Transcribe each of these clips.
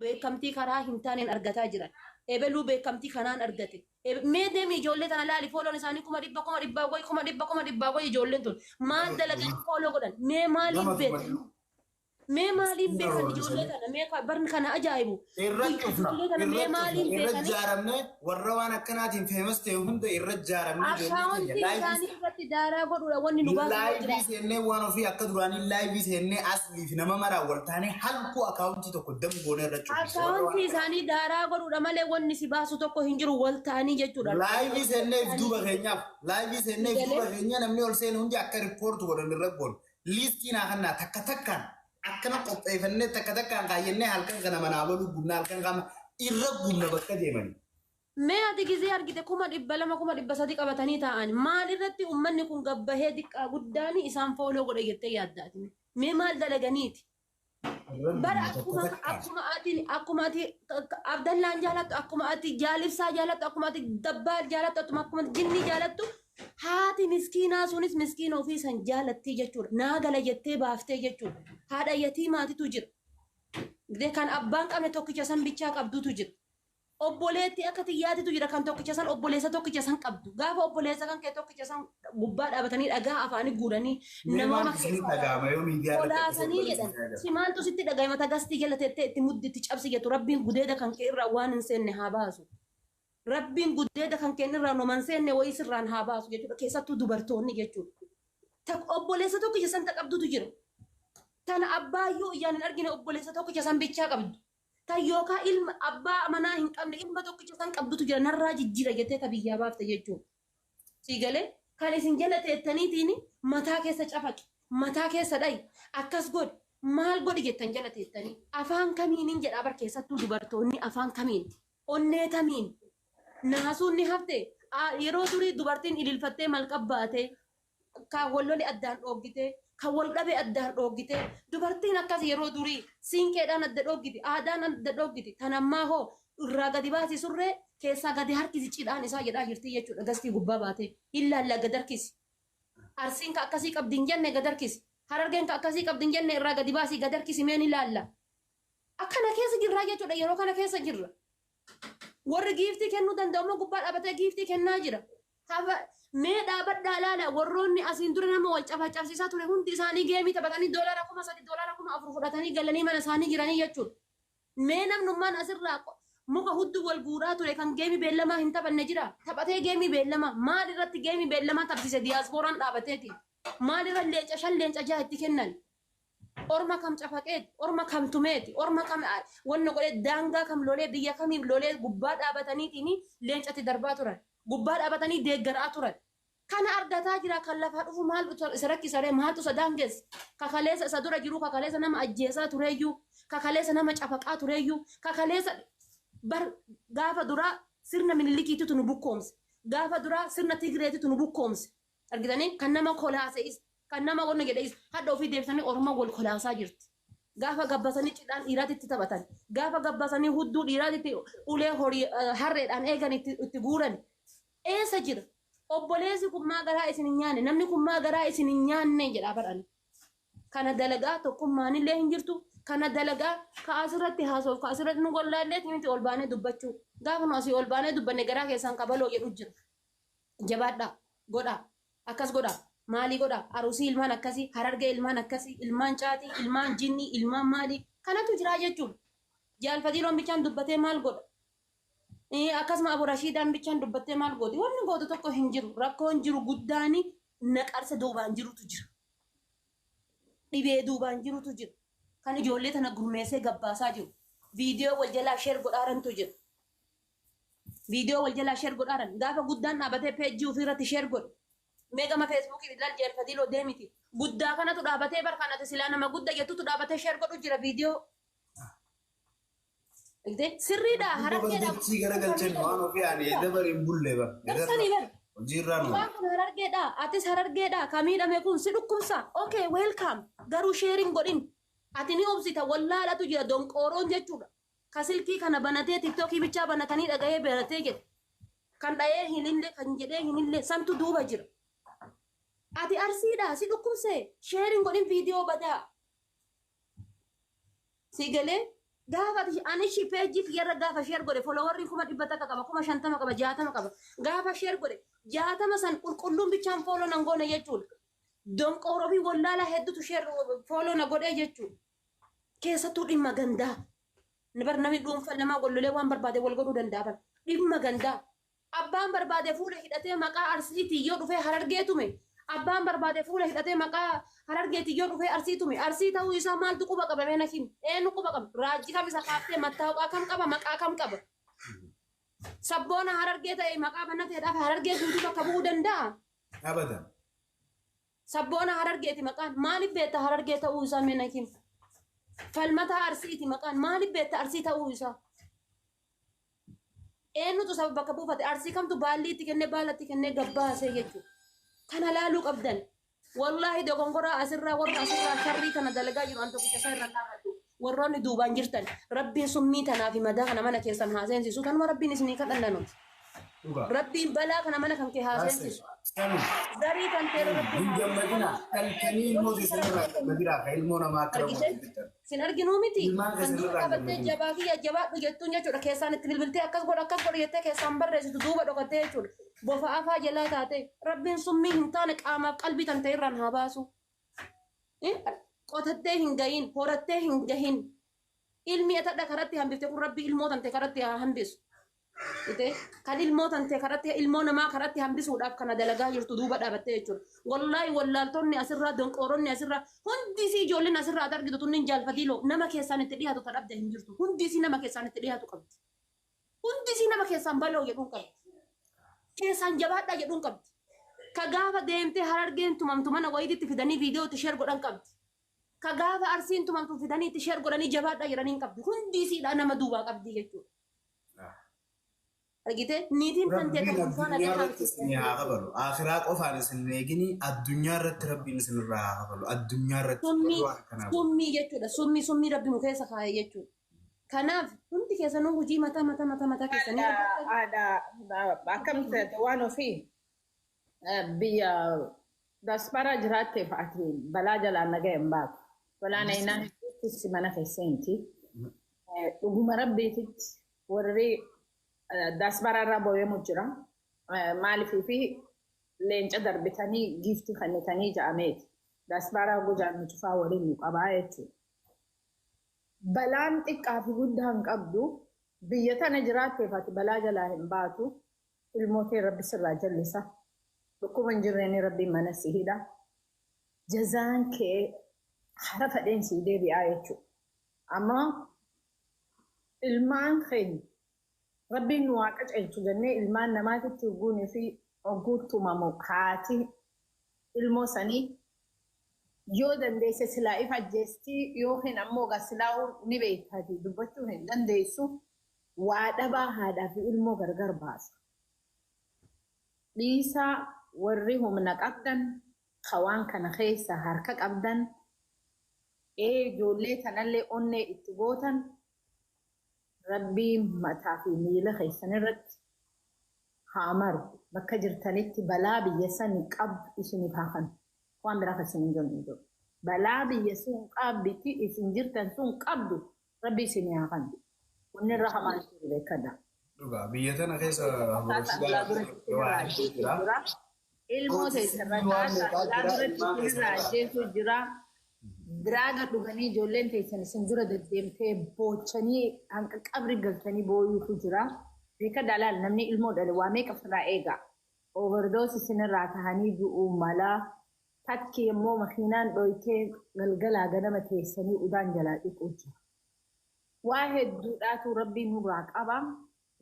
Beekamtii karaa hin taaneen argataa jiran. Ebeluu beekamtii kanaan argate. Mee deemi ijoollee tana laali, fooloon isaanii 100,000, 100,000 wayi, 100,000, 100,000 wayi. Ijoolleen tun maal dalaganii follow godhan? Mee maaliif Nama beekan? tumatu. Mee maaliif beekan ijoollee tana? Mee barni kana ajaa'ibu. Irra cufna. Ijoollee tana mee Irra maaliif cufna. Irra beekanii? jaaramne, warra waan akkanaatiin famous ta'e hunda irra jaaramne ijoollee keenya. Akkaawuntii Live isaanii irratti daaraa godhuudha wanni nu baasu yoo live jiraate. Seennee waan ofii akka duraanii live seennee asliif nama maraan wal taanee halkuu akaawuntii tokko damgoonee irra cufna. Warra waan Akkaawuntii isaanii daaraa godhuudha malee wanni si baasu tokko hin jiru wal ta'anii jechuudha. Live seennee if duuba keenyaaf, live seennee if duuba Galee keenya namni ol seenu hundi akka report godhan irra goonu. Liistii naa kannaa takka takkaan akkana qopheeffannee, takka takkaan kaayyannee, halkan kana manaa baluu gubna, halkan kana irra gubna bakka deemanii. Mee ati gizee argite 200,000, 300,000 qabatanii taa'an maal irratti uummanni kun gabbahee xiqqaa guddaan isaan follow godhe jettee yaaddaati? Mee maal dalaganiiti? Irra Bara gubna takka akkuma takkaan. akkuma ati Abdallaan jaalattu, akkuma ati Jaalibsaa jaalattu, akkuma ati Dabbaal jaalattu, akkuma ati Jinnii jaalattu, haati miskiinaa sunis miskiina ofii san jaalattii jechuudha. Naa gala jettee baaftee jechuudha. Haadha yatiimaatitu jira. Kan abbaan qabne tokkicha san bichaa qabdutu jira. Obboleetti akka xiyyaatitu jira kan tokkicha san, obboleessa tokkicha san qabdu. Gaafa obboleessa kan kee tokkicha san gubbaa dhaabatanii dhagaa afaanii guuranii Mee namoota maaltu isinii keessaa dhaga'ama yoo miidiyaa irratti akkasii kolaasanii obboleessa jedhan. isaa jedhan? Si maaltu sitti dhaga'ama? Tagastii jala teettee itti muddi itti cabsi jettu. Rabbiin gudeeda kan kee irraa waan hin seenne haa baasu. Rabbiin gudeeda kan kee irraa noman seenne wayii sirraan haa baasu jechuudha. Keessattuu dubartoonni jechuudha. Obboleessa tokkicha san ta qabdutu jira. Tana abbaayyuu iyyaan hin argine obboleessa tokkicha san bichaa qabdu. Tan yookaan ilma abbaa manaa hin qabne ilma tokkicha san qabdutu jira, narraa jijjiira jettee ta biyyaa baafte jechuudha. Si galee kan isin jala teettaniitiin mataa keessa cafaqi, mataa keessa dhayi, akkas godhi, maal godhi jettan jala teettanii. Afaan kamiinin jedhaa bar, keessattuu dubartoonni afaan kamiin, onnee tamiin, naasuun ni hafte. Yeroo durii dubartiin ililfattee malqabbaatee kan wal lole addaan dhooggite, kan wal dhabe addaan dhooggite. Dubartiin akkas yeroo durii siinqeedhaan adda dhooggiti, aadaan adda dhooggiti. Tan ammaa hoo irraa gadi baasi surree keessaa gadi harkisi cidhaan isaa jedhaa jirti jechuudha. Gastii gubbaa baate hin laalla gad harkisi. Arsiin ka akkasii qabdi hin jenne gad harkisi. Harargeen ka akkasii qabdi hin jenne irraa gadi baasii gad harkisi, mee ni laalla. Akkana keessa jirraa jechuudha, yeroo kana keessa jirra. Warri giiftii kennuu danda'u immoo gubbaa dhaabatee giiftii kennaa jira. Hafa mee dhaabadhaa laala, warroonni asiin dura nama wal cabsiisaa ture hundi isaanii game taphatanii $3,000, $4,000 fudhatanii galanii mana isaanii jiranii jechuudha. Mee namnummaan asirraa muka hudduu wal guuraa ture kan game beellamaa hin taphanne jira. Taphatee game beellamaa maal irratti game beellamaa taphsiise diyaaspooraan dhaabateeti? Maal irra leenca shan, leenca jaha itti kennan? Orma kam cafaqeeti? Orma kam tumeeti? Orma kam wanna godhee, daangaa kam lolee, biyya kamiif lolee gubbaa dhaabataniitiin leencatti darbaa turan? Gubbaa dhaabatanii deeggaraa turan. Kana argataa jira kan lafaa dhufu maaltu isa rakkisaree, maaltu isa daangeesse? Kakaleessa isa dura jiru, kakaleessa nama ajjeesaa tureeyyuu, kakaleessa nama cafaqaa tureeyyuu, kakaleessa bar gaafa duraa sirna Minilikiititu nu bukkoomse. Gaafa duraa sirna Tigreetitu nu bukkoomse. Argitanii, kan nama kolaaseis, kan nama wanna jedheis hadha ofii deebisanii Oromoo wal kolaasaa jirti. Gaafa gabbasanii cidhaan dhiiraatitti taphatan. Gaafa gabbasanii hudduu dhiiraatitti ulee horii harreedhaan eegan itti guuran. Eessa jira? Obboleessi kun maa garaa isin hin nyaanne? Namni kun maa garaa isin hin nyaanne jedhaa barani. Kana dalagaa tokkummaanillee hin jirtu. Kana dalagaa ka asirratti haasoof, ka asirratti nu gollaallee miti ol baanee dubbachuu. Gaafa nu asii ol baanee dubbanne garaa keessaan kabaloo jedhu jira. Jabaadhaa, godhaa, akkas godhaa, maalii godhaa, Arusii ilmaan akkasii, Harargee ilmaan akkasii, ilmaan caatii, ilmaan jinnii, ilmaan maalii kanatu jira jechuudha. Jaalfatiiloon bichaan dubbatee maal godha? Akkasuma Abu Rashiidaan bichaan dubbattee maal gooti? Wanni gootu tokko hin jiru. Rakkoon jiru guddaani naqarsa duubaan jirutu jira. Dhibee duubaan jirutu jira. Kan ijoollee tana gurmeessee gabbaasaa jiru. Viidiyoo wal jalaa share godhaarantu jira. Viidiyoo wal jalaa share godhaaran. Gaafa guddaan dhaabatee peejii ofii irratti share godhe. Mee gama Feesbuukii ilaal, Jeelfatiiloo deemiti. Guddaa kanatu dhaabatee bar, kanati silaa nama guddaa jettutu dhaabatee share godhu jira viidiyoo. Sirriidha, Harargeedha. Dachii garagalchan waan ofii ani dabariin bulle bar. Darsanii bar. Hojiirraa nu. Waan kun Harargeedha. Atis Harargeedha. Ka miidhame kun si dhukkubsa. Okay, welcome. Garuu share hin godhin. Ati ni obsita, wallaalatu jira donqooroon jechuudha. Ka silkii kana banatee TikTokii bichaa banatanii dhagahee banatee jedhe. Kan dhahee hinille, kan jedhee hinille santu duuba jira. Ati Arsiidha, si dhukkubse, share hin godhin viidiyoo badaa. Si galee Gaafa ani shi peejii kiyyarra gaafa share godhe followerri 100,000 qaba, 50,000 qaba, 60 qaba. Gaafa share godhe 60 san qulqulluun bichaan follow nan goone jechuudha. Donqooroo fi wallaalaa hedduutu share follow na godhee jechuudha. Keessattuu dhimma gandaa. Bar namni dhuunfaa namaa gollolee waan barbaade wal godhuu danda'a bar. Dhimma gandaa. Abbaan barbaade fuula hidhatee maqaa Arsiitii yoo dhufee Harargee tume. Abbaan barbaade fuula hidhatee maqaa Harargeetii yoo dhufee Arsii tume. Arsii ta'uu isaa maaltu quba qaba mee nakin? Eenyu quba qaba? Raajii kam isa kaaftee mattaawqaa kam qaba? Maqaa kam qaba? Sabboona Harargee ta'e maqaa bannateedhaaf Harargee guutuu bakka bu'uu danda'a? Abadan. Sabboona Harargeeti maqaan maaliif beekta Harargee ta'uu isaa mee nakin? Falmataa Arsiiti maqaan maaliif beekta Arsii ta'uu isaa? Eenyutu saba bakka buufate? Arsii kamtu baallii itti kennee baala itti kennee gabbaasee jechuudha. Kana laaluu qabdan. Wallaahi dogongoraa asirraa warra asirraa sharrii kana dalagaa jiru an tokkicha isaa irra dhaabadhu. Warroonni duubaan jirtan Rabbiin summii tanaa fi madaa kana mana keessan haa seensisu. Kanuma Rabbiin isinii kadhanna nuti. Dhugaa. Rabbiin balaa kana mana kan kee haa seensisu. Sanu. Zarii kan ta'e Rabbiin Hin haa gammadina. Dhaltanii ilmoo keessanirraa gammadinaa ka ilmoo namaa akka Argite? raawwatu. Sin arginuu miti. Ilmaan Kan keessan dura irraa qabattee gammadina. jabaa kiyya jabaadhu jettuun jechuudha. Keessaan itti bilbiltee akkas godhu akkas godhu jettee keessaan barreessitu duuba dhokattee jechuudha. Bofa afaa jalaa taate Rabbiin summii hin taane qaamaaf qalbii tan ta'e irraan haa baasu. Qotattee hin gahin, horattee hin gahin. Ilmi atadha karatti hambifte kun Rabbi ilmoo tante karatti haa hambisu. Ite kan ilmoo tante karatti ilmoo namaa karatti hambisuudhaaf kana dalagaa jirtu duuba dhaabattee jechuudha. Wallaahi wallaaltonni asirraa donqooronni asirraa hundi isii ijoolleen asirraa ati argitu tunniin jaalfatiiloo nama keessaan itti dhiyaatu ta dhabde hin jirtu. Hundi isii nama keessaan itti dhiyaatu qabdi. Hundi isii nama keessaan baloo jedhuun qabdi. Keessaan jabaadhaa jedhuun qabdi. Ka gaafa deemtee Harargeen tumamtu mana wayiitti fidanii viidiyoo itti share godhan qabdi. Ka gaafa Arsiin tumamtu fidanii itti share godhanii jabaadhaa jedhanii qabdi. Hundi isiidhaa nama duubaa qabdi jechuudha. Argitee niitiin tan ta'e Rabbiin kan ulfaana addunyaa irratti isin haa kafalu. Akhiraa qofaan isin hin eegini addunyaa irratti Rabbiin isin irraa haa kafalu. Addunyaa irratti summii warri waan kanaa godhu. summii jechuudha. Summii summii Rabbi nu keessa kaa'e jechuudha. Kanaaf hundi keessanuu hojii mataa mataa mataa mataa keessanii hojjetan. Haadha akkam taate waan ofii biyya diaspora jiraatteef ati balaa jalaa naga hin baatu. Balaan aynaan si mana keessatti. Dhuguma Rabbiititti warri diaspora irraa boo'amu jira. Maaliif fi leenca darbitanii giiftii kennitanii ja'ameeti. Diaspora gujaan nu cufaa waliin nu qabaa jechuudha. Balaan xiqqaa fi guddaa hin qabdu. Biyya tana jiraatteef ati balaa jalaa hin baatu. Ilmootee Rabbi sirraa jallisa. Dhukkuba hin jirreen Rabbiin mana si hidha. Jazaan kee hara fadheen sii deebi'aa jechuudha. Amma ilmaan keenya Rabbiin nu waa qaceelchu jennee ilmaan namaatitti hogguunii fi hogguu tumamu haati ilmoo sanii yoo dandeesse silaa if ajjeestii yookiin ammoo silaa ni beektaati dubbachuu hin dandeessu waa dhabaa haadhaa fi ilmoo gargar baasa. Dhiisaa warri humna qabdan ka waan kana keessa harka qabdan ijoollee tanallee onnee itti gootan Rabbiin mataa fi miila keessan irratti haa maru. Bakka jirtanitti balaa biyya sanii qabdu isiniif haa kanu. Waan biraa kan isin hin jennu hin jiru. Balaa biyya sun qabditi isin jirtan sun qabdu Rabbi isinii haa kanu. Wanni irra hamaan jiru beekadha. Dhugaa biyya tana keessa waa hedduu jira. Ilmoo teessarra kaasaa duratti isinirraa ajjeesuu jira. Diraaga dhuganii ijoolleen teessan isin dura deddeemtee boochanii hanqa qabri galtanii booyuutu jira. Beekadhaa laal namni ilmoo dhale waa meeqa ofirraa eega. Overdose isinirraa tahanii du'uu mala. Takki immoo makiinaan dhoytee galgalaa ganama teessanii udaan jalaa dhiquu jira. Waa hedduudhaatu Rabbiin nurraa qaba.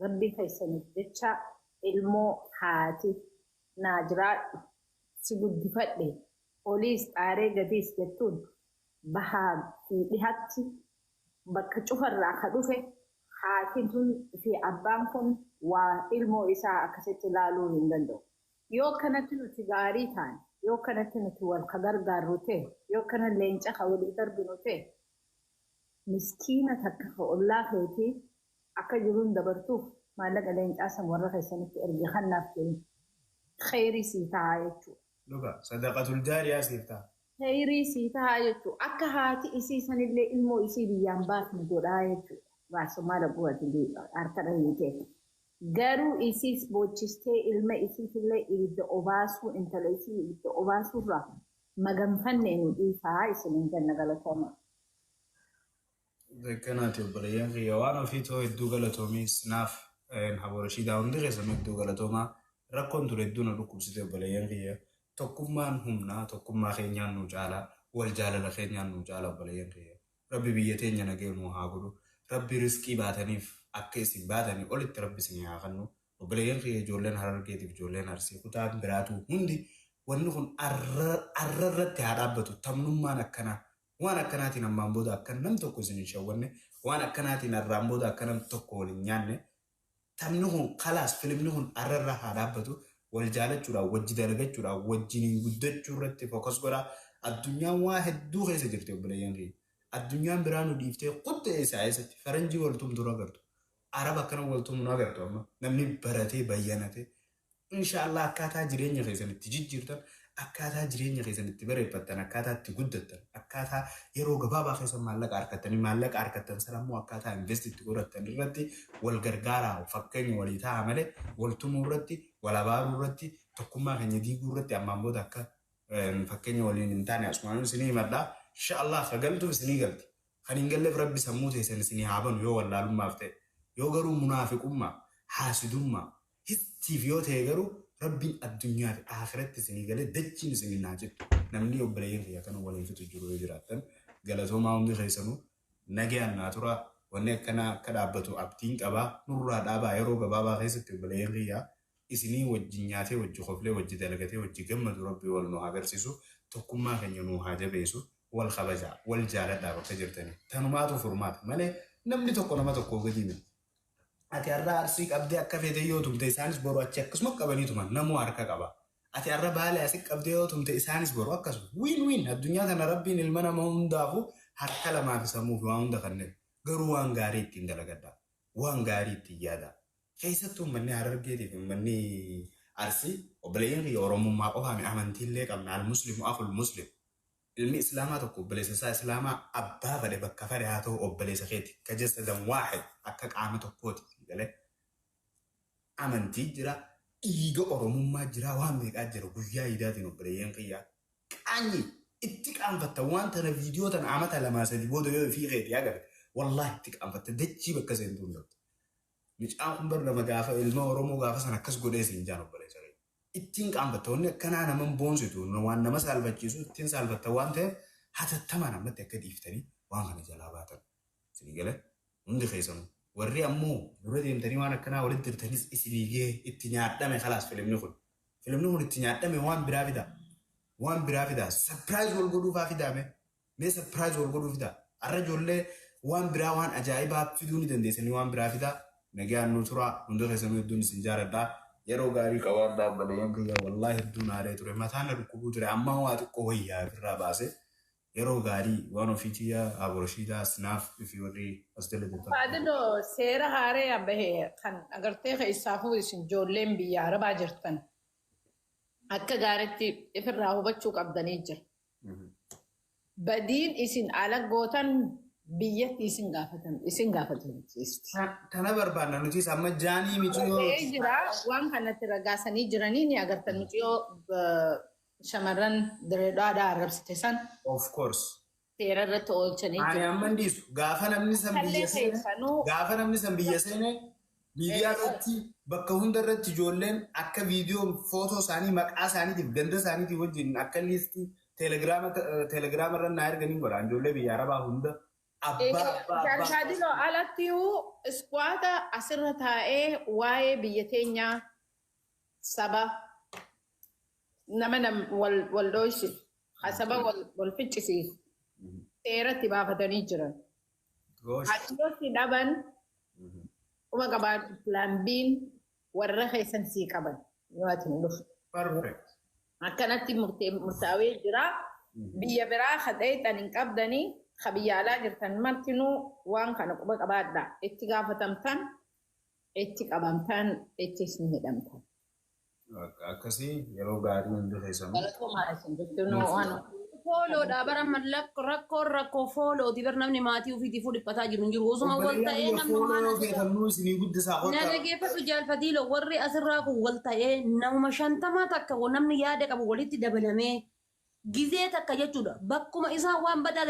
Rabbii keessaniif jecha ilmoo haati naa jiraadhu si guddifadhe oliis xaaree gadiis jettuun bahaa fi dhihatti bakka cufarraa ka dhufe haatiin tun fi abbaan kun waa ilmoo isaa akkasitti ilaaluu hin danda'u. Yoo kanatti nuti gaarii taane, yoo kanatti nuti wal ka gargaarru ta'e, yoo kana leenca ka walii darbinu ta'e, miskiina takka ka ollaa keetii akka jiruun dabartuuf maallaqa leencaa san warra keessanitti erge kannaaf jedhu kheyrii sii ta'a jechuudha. Dhugaa sadaqatul jaariyaa siif ta'a. Khayrii sii tahaa jechuudha. Akka haati isii sanillee ilmoo isii biyyaan baafne godhaa jechuudha. Baasummaa dhabuu ati harka dhahiitee. Garuu isiis boochistee ilma isiitillee ibidda obaasuu, intala isii ibidda obaasuurraa maganfanne nu dhiisaa isiniin jenna, galatooma. Kanaati obboleeyyan kiyya, waan ofii ta'u hedduu galatoomis naaf haborashiidaa hundi keessanuu hedduu galatoomaa. Rakkoon ture hedduu na dhukkubsite. Obboleeyyan kiyya, tokkummaan humnaa, tokkummaa keenyaan nu caalaa, wal jaalala keenyaan nu caala. Obboleeyyan kiyya, rabbi biyya teenya nagee nu haa godhu. Rabbi riskii baataniif akka isin baatanii olitti rabbi isin haa kennu. Obboleeyyan kiyya, ijoolleen Harargeetiif ijoolleen Arsii kutaan biraatu hundi wanni kun arra irratti haa dhaabbatu. Tamnummaan akkanaa waan akkanaatiin ammaan booda akka nam tokko isin hin shawwanne, waan akkanaatiin arraan booda akka nam tokko wal hin nyaanne, taphni kun kalaas, filimni kun arrarra haa dhaabbatu. Wal jaalachuudhaan, wajji dalagachuudhaan, wajjiniin guddachuu irratti focus godhaa. Addunyaan waa hedduu keessa jirti, obboleeyyan kiyya. Addunyaan biraa nu dhiiftee kuttee isaa eessatti faranjii waltumtu nu agartu. Araba akkana waltumnu nu agartu. Amma namni baratee bayyanatee, inshaallah, akkaataa jireenya keessan itti jijjiirtan, akkaataa jireenya keessan itti bareeffattan, akkaataa itti guddattan, akkaataa yeroo gabaabaa keessa maallaqa harkattanii, maallaqa harkattan sana immoo akkaataa invest itti godhattan irratti wal gargaaraa, fakkeenya walii ta'a malee wal tumuu irratti, wal abaaruu irratti, tokkummaa keenya diiguu irratti ammaan booda akka fakkeenya waliin hin taane asumaan isinii himadhaa. Inshaallah kagaltuuf isinii galti. Kan hin galleef rabbi sammuu teessan isinii haa banu yoo wallaalummaaf ta'e. Yoo garuu munaafiqummaa, haasidummaa, histiif yoo ta'e garuu rabbiin addunyaa fi akhiratti isinii galee dachiin isinii naa jettu. Namni obboleeyyan kiyya kana waliin fitu jiru yoo jiraattan, galatoomaa hundi keessanuu, nagayaan naa tura. Wanni akkanaa akka dhaabbatu abdiin qabaa. Nurraa dhaabaa yeroo gabaabaa keessatti, obboleeyyan kiyyaa. Isinii wajjin nyaatee, wajji koflee, wajji dalagatee, wajji gammadu rabbi wal nu haa agarsiisu. Tokkummaa keenya nu haa jabeessu. Wal kabajaa, wal jaaladhaa bakka jirtanii. Tanumaatu furmaata malee namni tokko nama tokko gadi miti. Ati har'a Arsii qabdee akka feete yoo tumte, isaanis boru achi akkasuma qabanii tuman, namuu harka qaba. Ati har'a Baalee asi qabdee yoo tumte, isaanis boru akkasuma. Win win addunyaa kana rabbiin ilma nama hundaafuu harka lamaa fi sammuu fi waan hunda kanneen. Garuu waan gaarii ittiin dalagadhaa. Waan gaarii ittiin yaadaa. Keessattuu uummanni Harargeetii fi uummanni Arsii, obboleeyyan kiyya, Oromummaa qofaami amantiillee qabna. المسلم أخو المسلم. Ilmi Islaamaa tokko obboleessa isaa Islaamaa abbaa fedhe bakka fedhe haa ta'u obboleessa keeti. كجسد واحد akka qaama tokkooti. Galee amantii jira, dhiiga Oromummaa jira, waan meeqaa jira. Guyyaa iidaatiin, obboleeyyan kiyyaa, qaanyi itti qaanfatta. Waan tana viidiyoo tana amata 2 3 booda yoo ifii keetii agarte, wallaahi itti qaanfatta, dachii bakka seentuu hin qabdu. Mucaan kun bar nama gaafa ilma Oromoo gaafa sana akkas godhee siin jaan, obboleessa kiyya. Ittiin qaanfatta. Wanni akkanaa nama boonsitu, waan nama saalfachiisu ittiin saalfatta waan ta'eef hatattamaan ammatti akka dhiiftanii waan kana jalaa baatan. Isinii galee hundi keessanuu. Warri ammoo dura deemtanii waan akkanaa walitti dirtanis isinii gahee, itti nyaadhame, kalaas filimni kun. Filimni kun itti nyaadhame, waan biraa fidaa. Waan biraa fidaa. Surprise wal godhuufaa fidaame. Mee surprise wal godhuu fidaa. Har'a ijoollee waan biraa, waan ajaa'ibaa fiduu ni dandeessanii, waan biraa fidaa. Nagaan nu turaa, hunda keessanuu hedduun isin jaaladhaa. Yeroo gaarii qabaadhaa, obboleeyyan kiyya. Wallaahi hedduun aaree ture. Mataan na dhukkubuu ture. Amma waa xiqqoo wayyaa ofirraa baasee. Yeroo gaarii, waan ofii kiyya aboroshiidaa sinaaf fi warri as jala jirtan. Faadiloo, seera haaree bahe kan agartee keessaafuu isin ijoolleen biyya Arabaa jirtan akka gaariitti ifirraa hubachuu qabdanii jira. Badiin isin ala gootan biyyatti isin gaafatan isin gaafatamsiisti. Kana barbaanna nutis amma jaanii miciyoo. Ta'ee jira, waan kanatti ragaasanii jiranii ni agartan, miciyoo shamarran direedhaadhaa arrabsite san Of course. seera irratti oolchanii Ani jiru. amma hin dhiisu. Gaafa namni san Kallee biyya seene, keessanuu gaafa namni san biyya seene, miidiyaa irratti bakka hunda irratti ijoolleen akka viidiyoo footoo isaanii maqaa isaaniitiif ganda isaaniitiif wajjin akka liistii teelegiraama irra naa erganii godha. Ijoollee biyya Arabaa hunda abbaa abbaa abbaa. Jalkaadiloo alattiyyuu iskwaata asirra taa'ee waa'ee biyya teenyaa saba nama nam wal wal dhoysisu saba wal wal ficcisiisu seeratti baafatanii jiran. Goosh. Achirratti dhaban dhuma qabaatu, plan B'n warra keessan sii qaban yoo ati hin dhufu. Perfect. Akkanatti murtaawee jira. Biyya biraa kadheexan hin qabdanii, ka biyya alaa jirtan martinuu waan kana quba qabaadha. Itti gaafatamtan, itti qabamtan, ittis ni hidhamtan. Akkasii, yeroo gaarii hundi keessanuu. Galatoomaa isin jechuun waan Fooloodha bara rakkoon rakkoo foolooti bar namni maatii ofiitiif dhiphataa jiru hin jiru. Osuma wal ta'ee Obboleeyyan namni fooloo waan yoo asirraa. feetan nuu isinii guddisaa Na kottaa. dhageeffadhu jaalfatiilo warri asirraa kun wal ta'ee namuma 50 takka namni yaada qabu walitti dabalamee gizee takka jechuudha. Bakkuma isaan waan badaa